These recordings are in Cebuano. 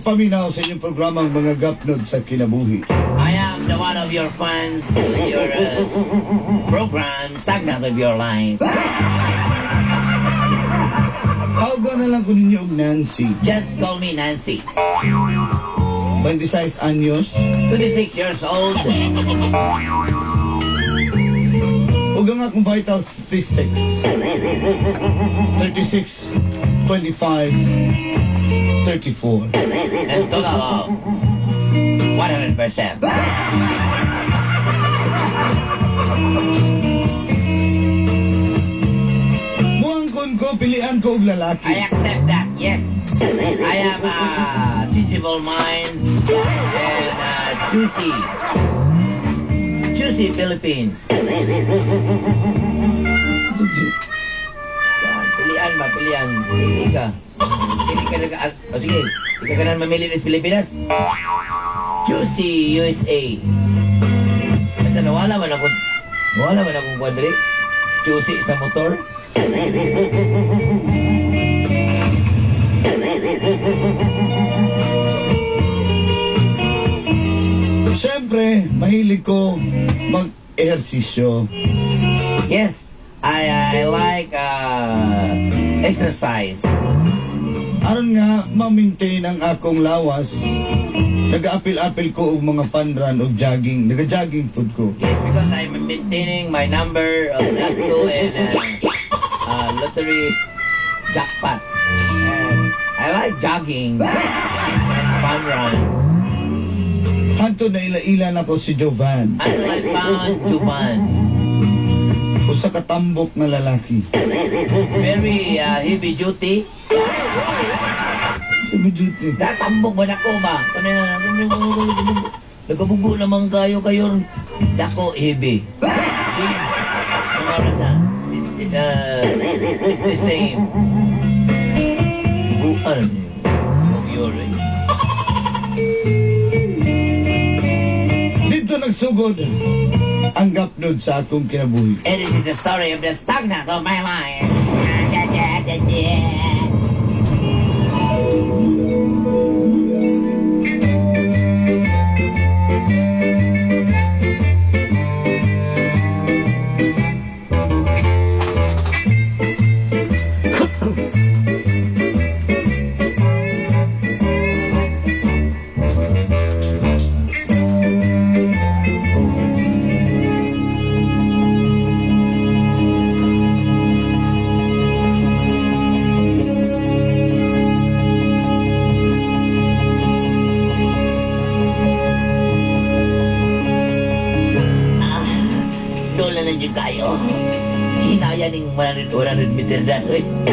Nagpaminaw sa inyong programang Mga Gapnod sa Kinabuhi. I am the one of your fans, your program, Stagnant of Your Life. Tawag na lang ko ninyo og Nancy. Just call me Nancy. 26 anyos. 26 years old. Ug ang akong vital statistics. 36, 25, 34. And total of 100%. Muangkon ko, pilian ko og lalaki. I accept that, yes. I am a changeable mind and juicy. Juicy Philippines. Pilian ba? Pilian. Pili ka. Pili ka na. O sige, ikaw ka na mamili ng Pilipinas. Juicy USA. Basta nawala man ako. Nawala man akong kwadri. Juicy sa motor. Siyempre, mahilig ko mag-ehersisyo. Yes, I like exercise. Aron nga ma-maintain ang akong lawas, nag-aapil-apil ko og mga fun run og jogging. Naga-jogging pud ko. Yes, because I'm maintaining my number of Lasto and lottery jackpot. And I like jogging and fun run. Hanto na ila-ila nako si Jovan. Until I found Juban. Usa ka tambok nga lalaki. Very heavy duty. Heavy duty. Datambok ba nako ba? Nagabugo naman kayo kayo. Dako heavy. Mga oras it's the same. Buguan niyo. Dito nagsugod ang gapnod sa akong kinabuhi. And this is the story of the stagnant of my life. Kayo. Hinaya ning 100 meter dash, oy. 16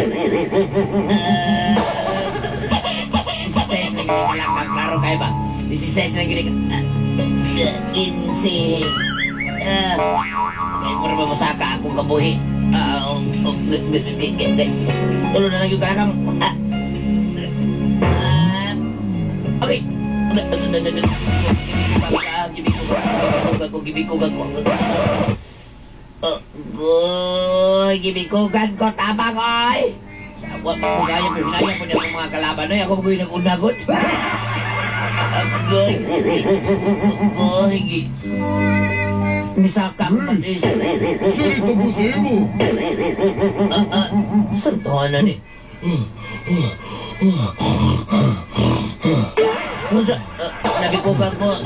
na gini kalakang, klaro kayo ba? 16 na gini 15. Kaya mura ba masaka akong kabuhi? Tulo na lang yung kalakang. Okay. Gibikugan ko. Goy, gibikugan ko, tabang, oy! Wa ko kaya, pero hinaya po niya ang mga kalaban, oy. Ako po nag-unagot. Goy, goy, misaka ko pati. Sino po sa imo? Santuhan na ni. Nabikugan ko.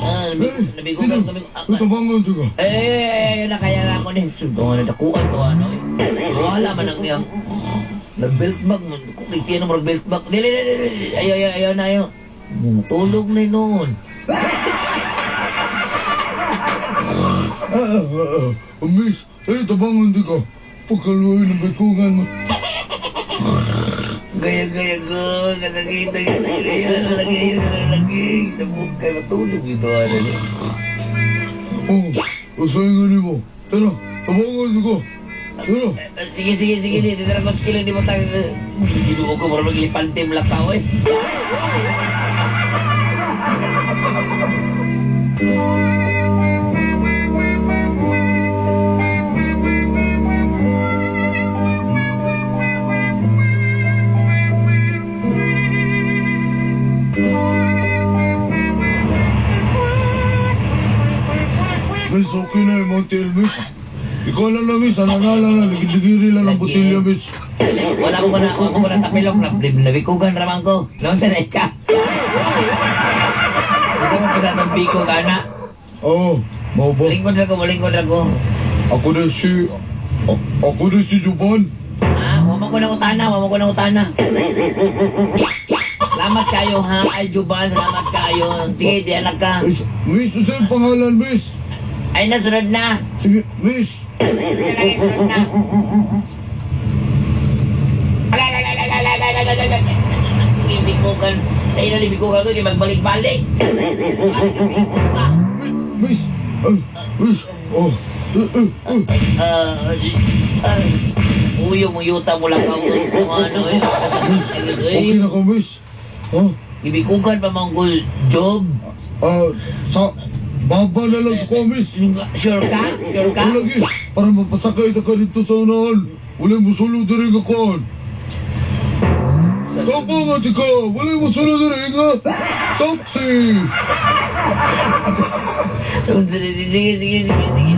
Nabikugan kami. Tabangan ko. Eh, nakaya lang ako ni. Suntungan na dakuan to, ano eh. Wala man ang iyang nag-belt bag. Kikita na mo nag-belt bag. Dili, dili, dili. Ayaw, ayaw, ayaw na, ayaw. Natulog na noon. Miss, ay tabangan di ka. Pagkaluoy ng bikugan mo. Gaya, gaya, go. Kasakita. Gaya, lagi, lagi. Sa bukay, matulog dito, ano niya. Oh, usahin nga ni mo. Tara, tabangan di ka. Tara. Sige, sige, sige, sige. Dito na skill, hindi mo tayo. Ginoo ko, marunong maglipante mo lakaw, eh. Ikaw lang na, miss. Alala na. Ligid-ligiri lang ang botilya, miss. Wala ko na, wala ko na tapilok. Nabikugan raman ko. Noon sa ka. Gusto mo pa sa itong biko ka na? Oo, mao ba? Lingkod na ko, malingkod na ko. Ako na si... Ako na si Juban. Ha? Wama ko na utana, wama ko na utana. Salamat kayo ha, ay Juban, salamat kayo. Sige, di anak ka. Ay, miss, ano sa'yo pangalan, miss? Ay, nasunod na. Sige, miss. Ay, nasunod na. Ibikugan. Ay, nalibikugan ko, di magbalik-balik. Miss, ay, miss, oh, Uyo mo yuta mo lang ako. Ano eh. Okay na ka, miss. Ha? Ibikugan pa manggol, job. Ah, sa... Baba na lang sa ko, miss. Sure ka? Sure ka? Wala lagi, para mapasakay na ka dito sa unahan. Wala mo sulod diri ka kuhan. Tapo nga di ka, wala mo sulod diri nga. Taxi! Sige, sige, sige, sige.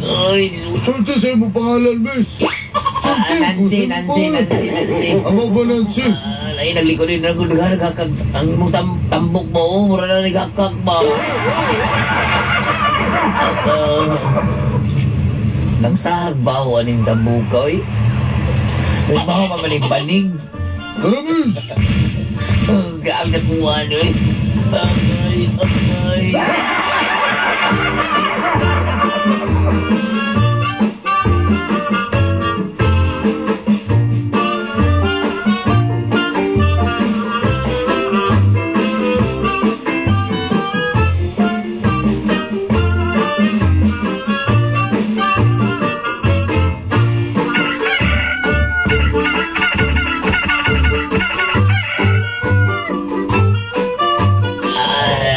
Ay, Sulti sa imong pangalan, miss. Ah, Nancy, Nancy, Nancy, Nancy. Amo ba, Nancy? Ah, ay, naglikod din. Naghakag. Ang imong tambok ba? Oh, mura na naghakag ba? Langsahag ba o aning tambok ka, oy? Ay, ba mamalig-banig? Tara, miss! Gaag na kuha, oy. Ay, ay.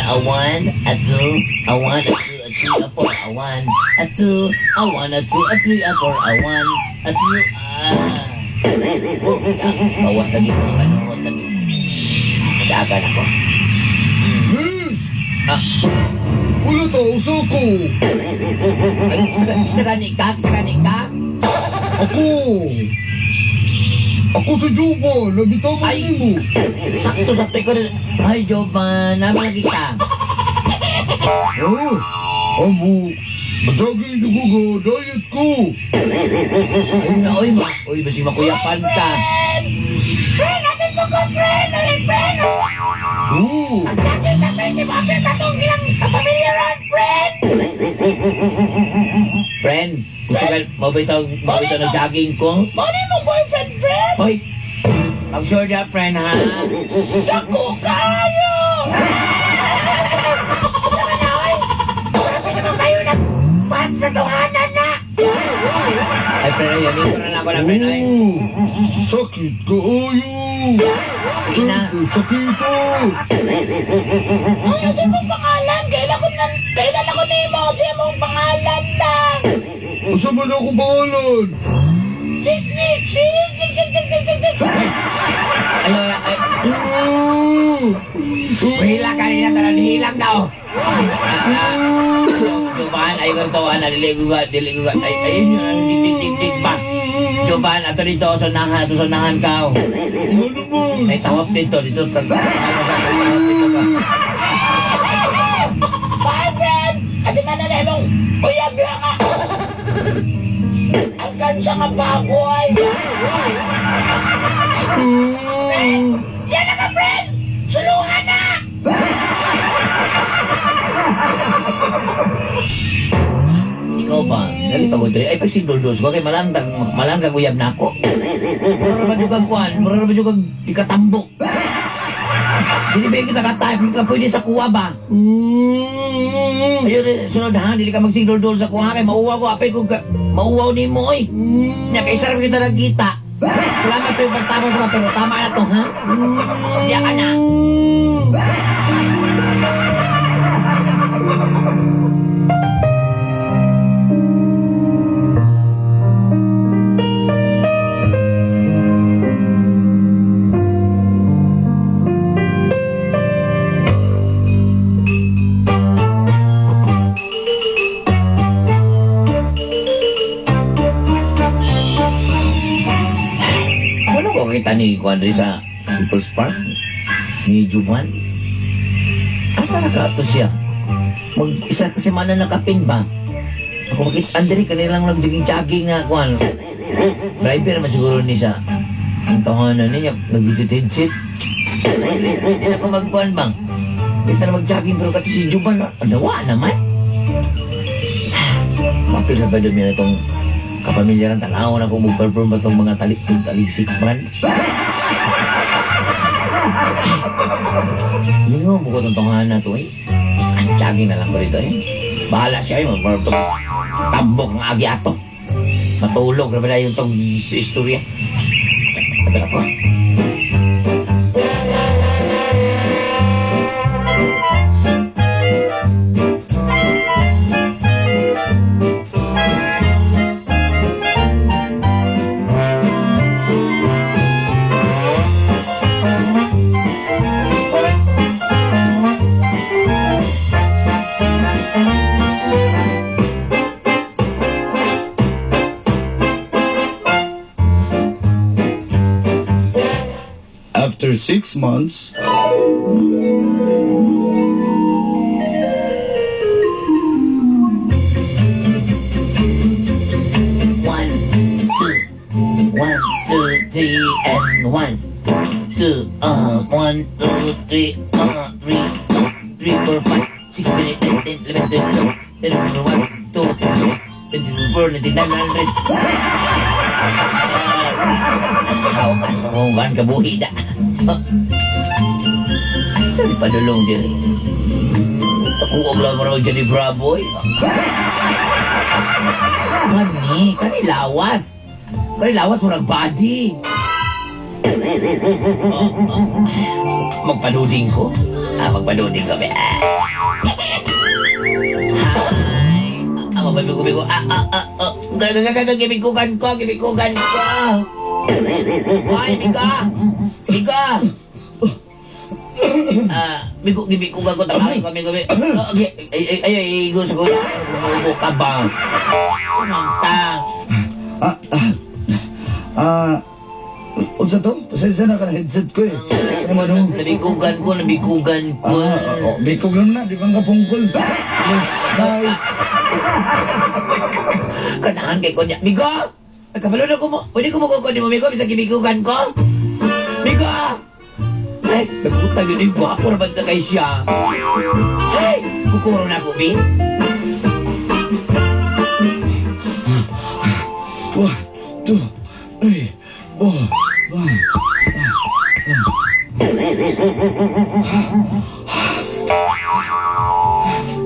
A 1, a 2, a 1, a 2, a 3, a 4, a 1, a 2, a 1, a 2, a 3, a 4, a 1, a 2, Bawas lagi ko, ano, lagi. Dagan ako. Miss! Ah. Wala tao sa ako! Ay, isa gani ka? Isa gani ka? Ako! Ako si Juban! Nabitawan Ay! nimo! Sakto-sakto ikaw na. Ay, Jovan, namin lagi ka. Ah, amo, majaging dugo ko, diet ko! Ay, na, oy, ma. Oy, basi makuyapan ka. Friend, apil mo ko, friend! Ay, friend! Oh, Pag-jogging ka, friend! Di ba, apil ka tong ilang kapamilyaran, friend? Friend, gusto ka, mabitaw ng jogging ko? Mao ni mong boyfriend, friend? Hoy, mag-sure na, friend, ha? Dako kayo! Asa man na, oy? Grabe naman kayo nag-fans na tunghanan na! Ay, friend, ay, amigo na lang ako na, friend, ay. oh, sakit kaayo! Sige na. Sakit oh! Ano sa imong pangalan? Kailan ako nimo? Sa imong pangalan lang! Asa man akong pangalan? Dik, dik, dik, dik, dik, dik, dik, dik, dik. Ay, ay, ay. Oh! Mahila ka nila, tanan, hilang daw. Jovan, ay kong tawa na, dili ko ka, dili ko ka. Ay, ay, ay, dik, dik, dik, dik pa. Jovan, ato dito, sunahan, susunahan ka. oh. Ano naman? May tawap dito, dito, ano sa tawap dito ka. Bye, friend! Ati man na imong uyab lang nga. Ang kansa nga bago ay. Oh! Yan na ka, friend! Suluhan na! Ikaw ba? Dali pag ay pag sigduldos ko kay malantang malangkang uyab na ako. Mura ba jud kag kuan? Mura ba jud kag ikatambok? Dili ba kita ka-type, di ka pwede sa kuwa ba? Ayun, eh, sunod ha, dili ka magsigduldol sa kuha kay mauwaw ko, apay ko mauwaw nimo oy. Nya kay sarap kita nagkita. Salamat sa iyong pagtama sa pero tama na to ha. Diya ka na. makita ni Juan sa People's Park? Ni Juan? Asa na ka ato siya? Mag-isa ka semana na kapin ba? Ako makita, Andre, kanilang nag-jogging-jogging na, Juan. Driver naman siguro ni siya. Ang tawanan niya, nag-headset. Hindi na ako magkuhan bang? Hindi na mag-jogging pero kati si Juban, nawa naman. Mapil na ba doon na itong kapamilya ng tanaw na kung mag-perform ba itong mga taligsik man? Lingo mo ko itong tunghahan na ito eh. Jogging na lang ko rito eh. Bahala siya eh, mag-perform tambok ng agi ato. Matulog na ba yung itong istorya? Tagal ako. After 6 months, One, two, 1, 2, 3, and 1, 2, 1, 2, 3, 3, 3, 4, 5, 6, 7, 8, 10, 11, 12, 13, 1, 2, 24, 99, 100. Kawakas mo kung kabuhi na. Ay, sorry padulong diri. Takuog lang mo naman dyan ni Bravo eh. Kani lawas. Kani lawas mo body. Oh, oh. Magpanuding ko? Ah, magpanuding ko. Ah. Hi. Ah, magpabigo-bigo. Ah, ah, ah, ah. Gagagagagagibigugan ko, gibigugan ko. Ay, Mika! Mika! Ah, migo, gibigugan ko. Tama ko, migo, migo. Okay. Ay, ay, ay, ay, gusto ko. Umubo ka ba? Sumanta. Unsa to? Pasensya na ka na headset ko eh. Ano ano? Nabigugan ko, nabigugan ko. Ah, oh, bikog lang na, di ba ka pungkol? Bye. Kanahan kay konya. Migo! Nagkabalo na ko mo. Pwede ko mo ni mo, Migo, bisag gibigugan ko? Migo! Ay, nagutag yun yung gwapo na banda kay siya. Ay, kukuro na ako, Mi. 1, 2, 3, 4, 5.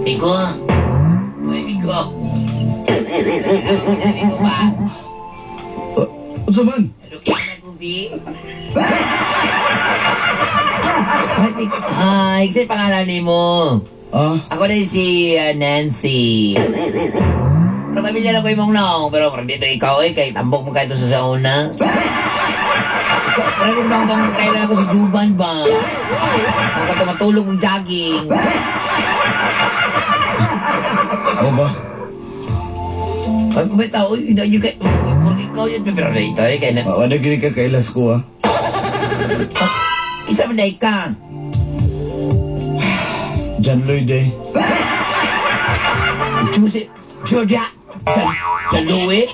Migo! Uy, Migo! Migo ba? Unsa man? Ano na ko, Bi? Hi, kasi pangalan ni mo. Ah, Ako na si Nancy. Pero pamilya na ko imong naong, pero parang dito ikaw eh, kay tambok mo kayo sa sauna. Ikaw, parang kung naong kang kailan ako sa Juban ba? Ako ka matulog mong jogging. o ba? Ay, may tao, uy, hindi kay, murag ikaw yun, pero dito eh, kay na, Wala gini ka kailas ko ah. Isa man na ka. John Lloyd eh. Chuse, Georgia, John Louis?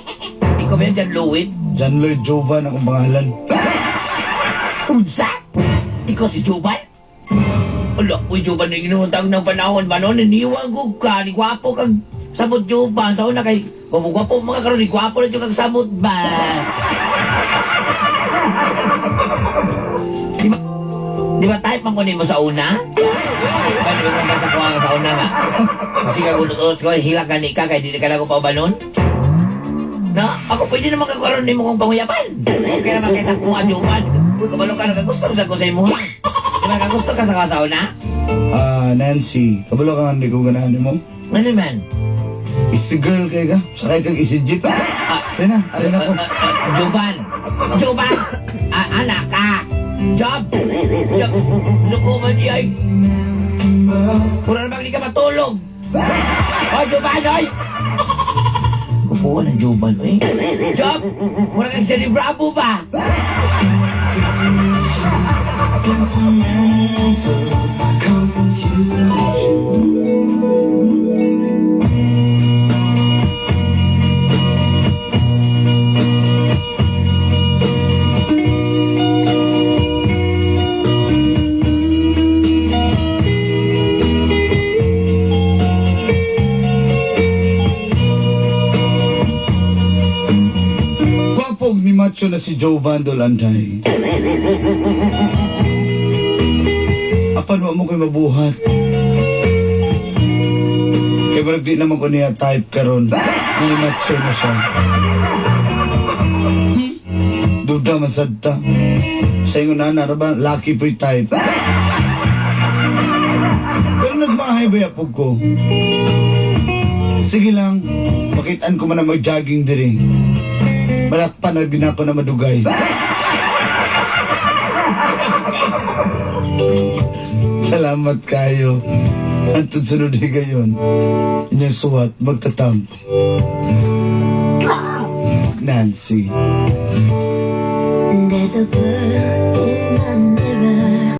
Ikaw ba yan, John Louis? John Lloyd Jovan akong pangalan. Tunsa? Ikaw si Jovan? Ala, uy, Jovan, inuuntang ng panahon ba noon? Niniwang ko ka, ni gwapo kag samot Jovan. Sa una kay, gwapo mga karon, ni gwapo na kag samot ba? Di ba type man kunin mo sa una? Ba, di ba kung sa kuha ka sa una nga? Kasi kagulot-ulot ko, hila ka ni ka, kay di ka lang ko pa ba nun? Na, ako pwede naman kagkaroon ni mo kong panguyapan. Okay naman kaysa kuha, Jovan. Uy, kabalo ka, nakagusto sa ko sa imo ha? Di ba nakagusto ka sa sa una? Ah, Nancy, kabalo ka nga hindi ko ganahan mo. Ano man? Easy girl kay ka. Sakay kag easy jeep. Ah, Kaya na, alin ako. Jovan! Jovan! Ah, anak ka! Job! Job! Gusto ko man di ay... Pura naman hindi ka matulog! Hoy, Jovan! Hoy! Kagwapuhan ang Joban, eh. Job! Mura ka si Johnny Bravo ba? Gwapo og ni macho na si Joe Vandal anday. Apan wa mo ko'y mabuhat. Kay barag di naman ko niya type karon. Nga ni macho na siya. Duda man sad ta. Sa ingon na ra ba, lucky po'y type. Pero nagmahay ba yapog ko? Sige lang, makitaan ko man ang mag-jogging diri. Malakpan na ginako na madugay. Salamat kayo. Antod sunod higayon. Inyong suwat magtatampo. Nancy. There's a bird in my